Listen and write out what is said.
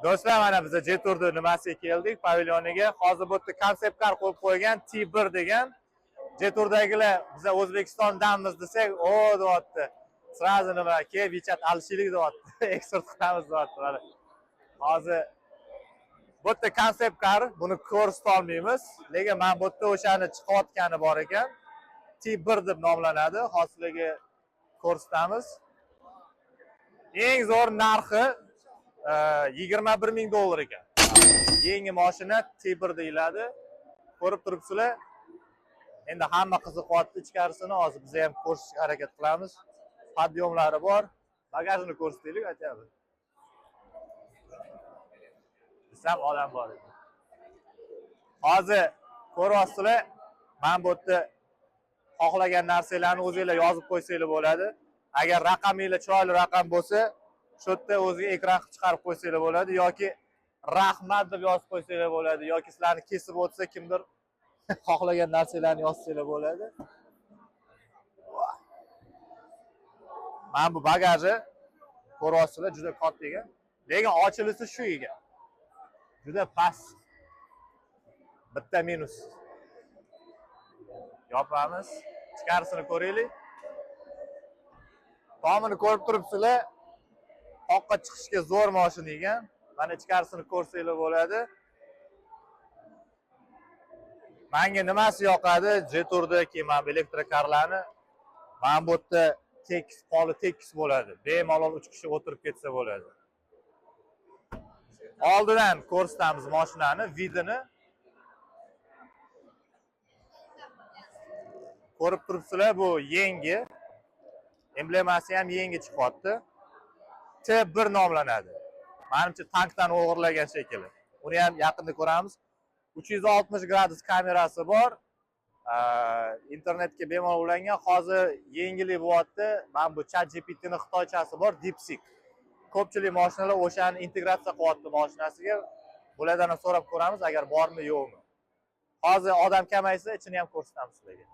Do'stlar, mana biz Jetourni nimasiga keldik, pavilyoniga. Hozir bu yerda concept car qo'yib qo'ygan T1 degan. Jetourdagilar biza O'zbekistondanmiz desak, o deyapti. Сразу nima, kel WeChat alishaylik deyapti. Eksport qilamiz deyapti mana. Hozir bu yerda concept car, buni ko'rsata olmaymiz, lekin mana bu yerda o'shani chiqayotgani bor ekan. T1 deb nomlanadi. Hozir sizlarga ko'rsatamiz. Eng zo'r narxi 21 ming dollar ekan. Yangi mashina T1 deyiladi. Ko'rib turibsizlar. Endi hamma qiziqyapti ichkarisini. Hozir biz ham ko'rsatishga harakat qilamiz. Подъём lari bor. Bagajini ko'rsataylik aytyapti. Desam odam bor edi. Hozir ko'ryapsizlar, mana bu yerda xohlagan narsalarni o'zinglar yozib qo'ysanglar bo'ladi. Agar raqaminglar chiroyli raqam bo'lsa, shu yerda o'ziga ekran qilib chiqarib qo'ysanglar bo'ladi yoki rahmat deb yozib qo'ysanglar bo'ladi yoki sizlarni kesib o'tsa kimdir xohlagan narsalarni yozsanglar bo'ladi. Mana bu bagaji ko'ryapsizlar, juda katta ekan. Lekin ochilisi shu ekan. Juda past. Bitta minus. Yopamiz. Ichkarisini ko'raylik. Tomini ko'rib turibsizlar. Toqqa chiqishga zo'r mashina ekan. Mana ichkarisini ko'rsanglar bo'ladi. Menga nimasi yoqadi? Jetourda keyin mana bu elektrokarlarni mana bu yerda tekis, poli tekis bo'ladi. Bemalol 3 kishi o'tirib ketsa bo'ladi. Oldidan ko'rsatamiz mashinani, vid ini. Ko'rib turibsizlar, bu yangi. Emblemasi ham yangi chiqyapti. T1 nomlanadi. Menimcha tankdan o'g'irlagan shekilli. Uni ham yaqinda ko'ramiz. 360 gradus kamerasi bor. Internetga bemalol ulangan. Hozir yangilik bo'lyapti. Mana bu ChatGPT ni xitoychasi bor, DeepSeek. Ko'pchilik mashinalar o'shani integratsiya qilyapti mashinasiga. Bulardan ham so'rab ko'ramiz, agar bormi, yo'qmi. Hozir odam kamaysa, ichini ham ko'rsatamiz sizlarga.